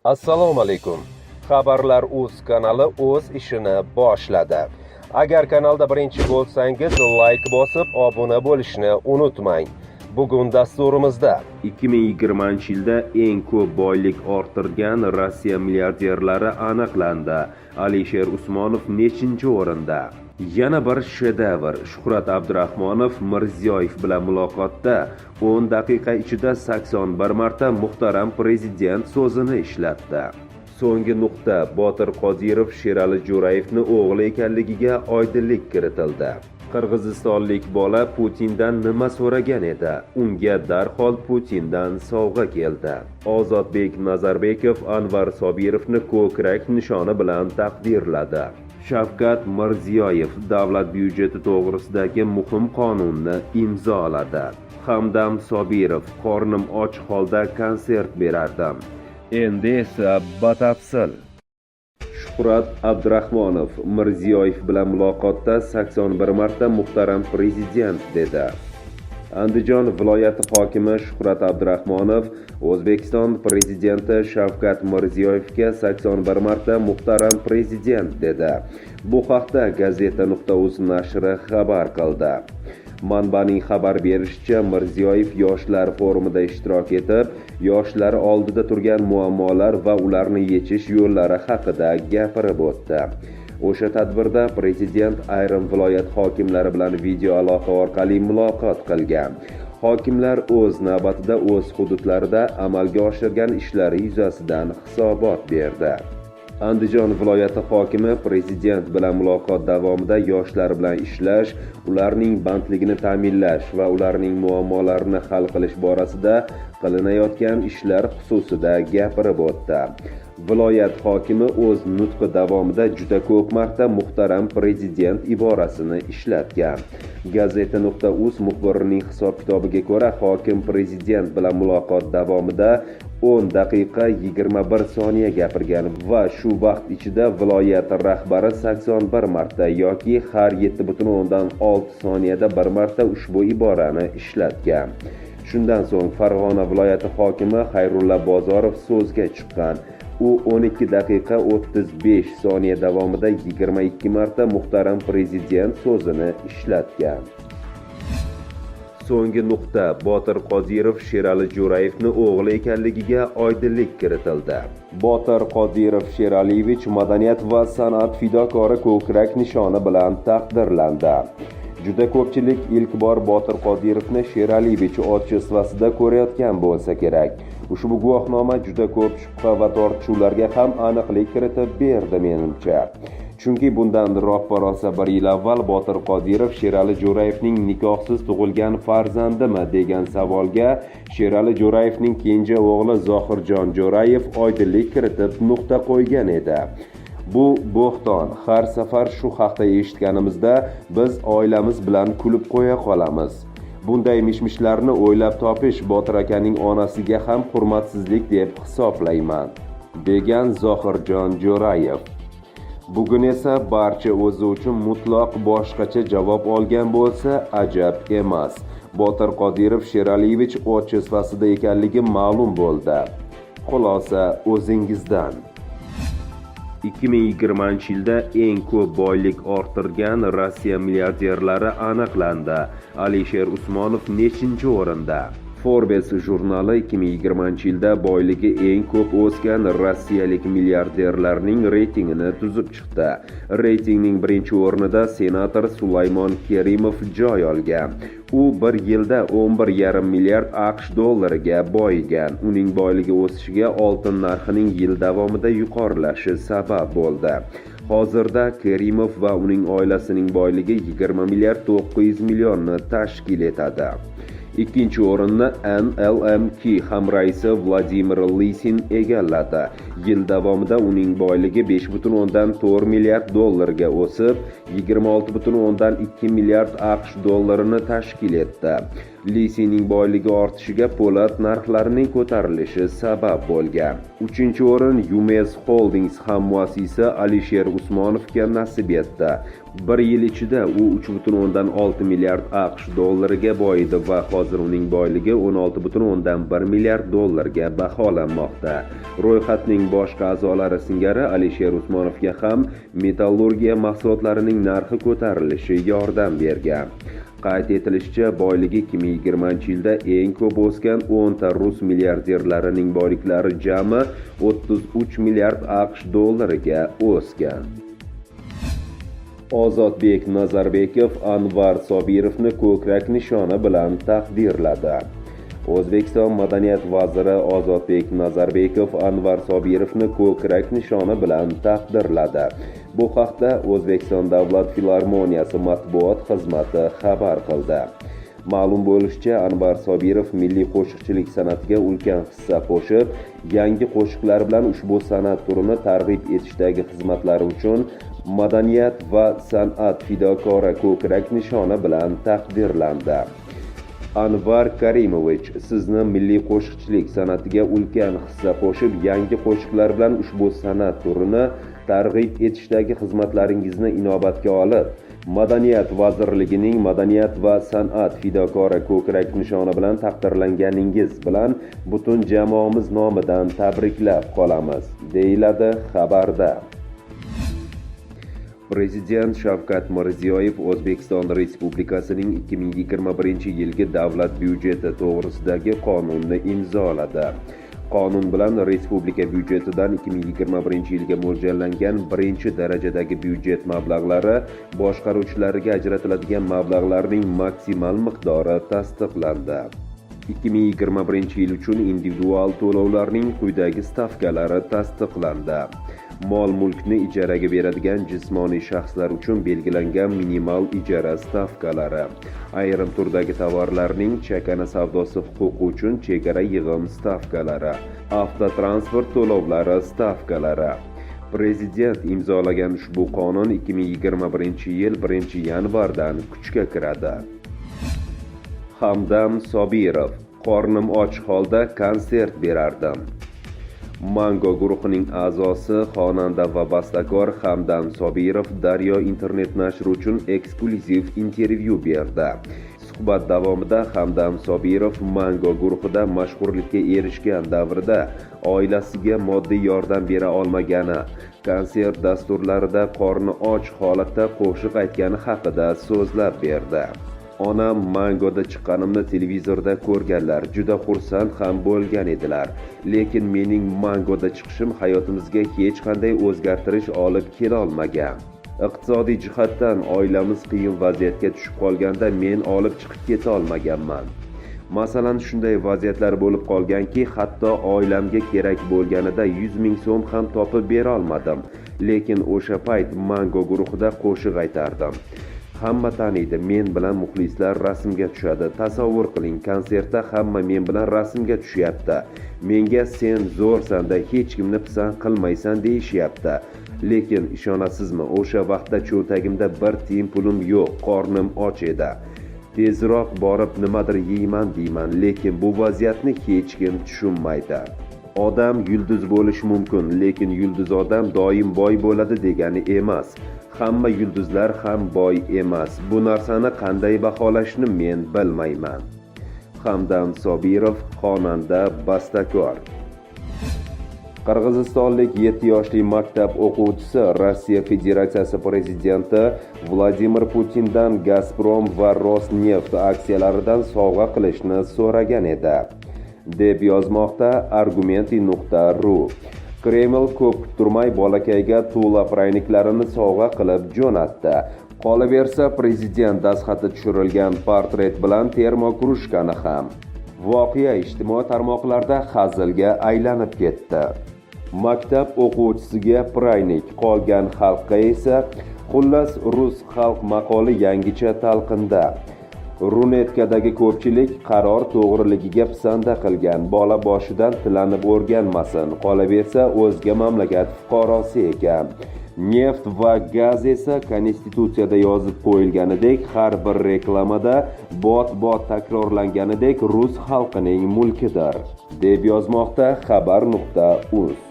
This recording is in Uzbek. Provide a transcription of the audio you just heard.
Assalomu alaykum. Xabarlar uz kanali o'z ishini boshladi. Agar kanalda birinchi bo'lsangiz, layk bosib, obuna bo'lishni unutmang. Bugun dasturimizda 2020-yilda eng ko'p boylik orttirgan Rossiya milliarderlari aniqlandi. Alisher Usmonov nechinchi o'rinda? Yana bir shedevr: Shuhrat Abdurahmonov Mirziyoyev bilan muloqotda 10 daqiqa ichida 81 marta "muhtaram prezident" so'zini ishlatdi. So'nggi nuqta: Botir Qodirov Sherali Jo'rayevni o'g'li ekanligiga oydinlik kiritildi. Qirg'izistonlik bola Putindan nima so'ragan edi? Unga darhol Putindan sovg'a keldi. Ozodbek Nazarbekov Anvar Sobirovni ko'krak nishoni bilan taqdirladi. Shavkat Mirziyoyev davlat byudjeti to'g'risidagi muhim qonunni imzoladi. Hamdam Sobirov: "Qornim och holda konsert berardim". Endi esa batafsil. Shuhrat Abdurahmonov Mirziyoyev bilan muloqotda 81 marta "muhtaram prezident" dedi. Andijon viloyati hokimi Shuhrat Abdurahmonov O'zbekiston prezidenti Shavkat Mirziyoyevga 81 marta "muhtaram prezident" dedi. Bu haqda gazeta.uz nashri xabar qildi. Manbaning xabar berishicha, Mirziyoyev yoshlar forumida ishtirok etib, yoshlar oldida turgan muammolar va ularni yechish yo'llari haqida gapirib o'tdi. O'sha tadbirda prezident ayrim viloyat hokimlari bilan video aloqa orqali muloqot qilgan. Hokimlar o'z navbatida o'z hududlarida amalga oshirgan ishlari yuzasidan hisobot berdi. Andijon viloyati hokimi prezident bilan muloqot davomida yoshlar bilan ishlash, ularning bandligini ta'minlash va ularning muammolarini hal qilish borasida qilinayotgan ishlar xususida gapirib o'tdi. Viloyat hokimi o'z nutqi davomida juda ko'p marta "muhtaram prezident" iborasini ishlatgan. Gazeta.uz muxbirining hisob-kitobiga ko'ra, hokim prezident bilan muloqot davomida 10 daqiqa 21 soniya gapirgan va shu vaqt ichida viloyat rahbari 81 marta yoki har 7,6 soniyada bir marta ushbu iborani ishlatgan. Shundan so'ng Farg'ona viloyati hokimi Xayrulla Bozorov so'zga chiqqan. U 12 daqiqa 35 soniya davomida 22 marta "muhtaram prezident" so'zini ishlatgan. So'nggi nuqta: Botir Qodirov Sherali Jo'rayevni o'g'li ekanligiga oydinlik kiritildi. Botir Qodirov Sheraliyevich "Madaniyat va san'at fidokori" ko'krak nishoni bilan taqdirlandi. Juda ko'pchilik ilk bor Botir Qodirovni Sheraliyevich отчество sida ko'rayotgan bo'lsa kerak. Ushbu guvohnoma juda ko'p shubha va tortishuvlarga ham aniqlik kiritib berdi, menimcha. Chunki bundan roppa-rosa bir yil avval Botir Qodirov Sherali Jo'rayevning nikohsiz tug'ilgan farzandimi degan savolga Sherali Jo'rayevning kenja o'g'li Zohirjon Jo'rayev oydinlik kiritib, nuqta qo'ygan edi. Bu bo'xton. Har safar shu haqda eshitganimizda biz oilamiz bilan kulib qo'ya qolamiz. Bunday mishmishlarni o'ylab topish Botir akaning onasiga ham hurmatsizlik deb hisoblayman, degan Zohirjon Jo'rayev. Bugun esa barcha o'zi uchun mutlaq boshqacha javob olgan bo'lsa, ajab emas. Botir Qodirov Sheraliyevich отчество sida ekanligi ma'lum bo'ldi. Xulosa o'zingizdan. 2020-yilda eng ko'p boylik orttirgan Rossiya milliarderlari aniqlandi. Alisher Usmonov nechinchi o'rinda? Forbes jurnali 2020-yilda boyligi eng ko'p o'sgan rossiyalik milliarderlarning reytingini tuzib chiqdi. Reytingning birinchi o'rnida senator Sulaymon Kerimov joy olgan. U bir yilda 11,5 milliard AQSh dollariga boyigan. Uning boyligi o'sishiga oltin narxining yil davomida yuqorilashi sabab bo'ldi. Hozirda Kerimov va uning oilasining boyligi 20 milliard 900 millionni tashkil etadi. Ikkinchi o'rinni NLMK hamraisi Vladimir Lisin egalladi. Yil davomida uning boyligi 5,4 milliard dollarga o'sib, 26,2 milliard AQSh dollarini tashkil etdi. Lisining boyligi ortishiga po'lat narxlarining ko'tarilishi sabab bo'lgan. Uchinchi o'rin Yumez Holdings hammuassisi Alisher Usmonovga nasib etdi. Bir yil ichida u 3,6 milliard AQSh dollariga boyidi va hozir uning boyligi 16,1 milliard dollarga baholanmoqda. Ro'yxatning boshqa a'zolari singari Alisher Usmonovga ham metallurgiya mahsulotlarining narxi ko'tarilishi yordam bergan. Qayd etilishicha, boyligi 2020-yilda eng ko'p o'sgan 10 ta rus milliarderlarining boyliklari jami 33 milliard AQSh dollariga o'sgan. Ozodbek Nazarbekov Anvar Sobirovni ko'krak nishoni bilan taqdirladi. O'zbekiston madaniyat vaziri Ozodbek Nazarbekov Anvar Sobirovni ko'krak nishoni bilan taqdirladi. Bu haqda O'zbekiston davlat filarmoniyasi matbuot xizmati xabar qildi. Ma'lum bo'lishicha, Anvar Sobirov milliy qo'shiqchilik san'atiga ulkan hissa qo'shib, yangi qo'shiqlar bilan ushbu san'at turini targ'ib etishdagi xizmatlari uchun "Madaniyat va san'at fidokori" ko'krak nishoni bilan taqdirlandi. Anvar Karimovich, sizni milliy qo'shiqchilik san'atiga ulkan hissa qo'shib, yangi qo'shiqlar bilan ushbu san'at turini targ'ib etishdagi xizmatlaringizni inobatga olib, Madaniyat vazirligining "Madaniyat va san'at fidokori" ko'krak nishoni bilan taqdirlanganingiz bilan butun jamoamiz nomidan tabriklab qolamiz, deyiladi xabarda. Prezident Shavkat Mirziyoyev O'zbekiston Respublikasining 2021-yilgi davlat byudjeti to'g'risidagi qonunni imzoladi. Qonun bilan respublika byudjetidan 2021-yilga mo'ljallangan birinchi darajadagi byudjet mablag'lari boshqaruvchilariga ajratiladigan mablag'larning maksimal miqdori tasdiqlandi. 2021-yil uchun individual to'lovlarning quyidagi stavkalari tasdiqlandi: mol-mulkni ijaraga beradigan jismoniy shaxslar uchun belgilangan minimal ijara stavkalari, ayrim turdagi tovarlarning chakana savdosi huquqi uchun chegara yig'im stavkalari, avtotransport to'lovlari stavkalari. Prezident imzolagan ushbu qonun 2021-yil 1 yanvardan kuchga kiradi. Hamdam Sobirov: "Qornim och holda konsert berardim". Mango guruhining a'zosi, xonanda va bastakor Hamdam Sobirov Daryo internet nashri uchun eksklyuziv intervyu berdi. Suhbat davomida Hamdam Sobirov Mango guruhida mashhurlikka erishgan davrida oilasiga moddiy yordam bera olmagani, konsert dasturlarida qorni och holatda qo'shiq aytgani haqida so'zlab berdi. Onam Mangoda chiqqanimni televizorda ko'rganlar, juda xursand ham bo'lgan edilar. Lekin mening Mangoda chiqishim hayotimizga hech qanday o'zgartirish olib kelolmagan. Iqtisodiy jihatdan oilamiz qiyin vaziyatga tushib qolganda men olib chiqib ketolmaganman. Masalan, shunday vaziyatlar bo'lib qolganki, hatto oilamga kerak bo'lganida 100 ming so'm ham topib berolmadim. Lekin o'sha payt Mango guruhida qo'shiq aytardim. Hamma taniydi, men bilan muxlislar rasmga tushadi. Tasavvur qiling, konsertda hamma men bilan rasmga tushyapti. Menga "Sen zo'rsan-da, hech kimni pisand qilmaysan", deyishyapti. Lekin ishonasizmi, o'sha vaqtda cho'ntagimda bir tiyin pulim yo'q, qornim och edi. Tezroq borib nimadir yeyman deyman, lekin bu vaziyatni hech kim tushunmaydi. Odam yulduz bo'lishi mumkin, lekin yulduz odam doim boy bo'ladi degani emas. Hamma yulduzlar ham boy emas. Bu narsani qanday baholashni men bilmayman. Hamdam Sobirov, xonanda, bastakor. Qirg'izistonlik 7 yoshli maktab o'quvchisi Rossiya Federatsiyasi prezidenti Vladimir Putindan Gazprom va Rosneft aksiyalaridan sovg'a qilishni so'ragan edi, deb yozmoqda argumenty.ru. Kreml ko'p kuttirmay bolakayga Tula prayniklarini sovg'a qilib jo'natdi. Qolaversa, prezident dastxati tushirilgan portret bilan termokrujkani ham. Voqea ijtimoiy tarmoqlarda hazilga aylanib ketdi. Maktab o'quvchisiga praynik, qolgan xalqqa esa. Xullas, rus xalq maqoli yangicha talqinda. Runetkadagi ko'pchilik qaror to'g'riligiga pisanda qilgan. Bola boshidan tilanib o'rganmasin, qolaversa, o'zga mamlakat fuqarosi ekan. Neft va gaz esa konstitutsiyada yozib qo'yilganidek, har bir reklamada bot-bot takrorlanganidek rus xalqining mulkidir, deb yozmoqda xabar.uz.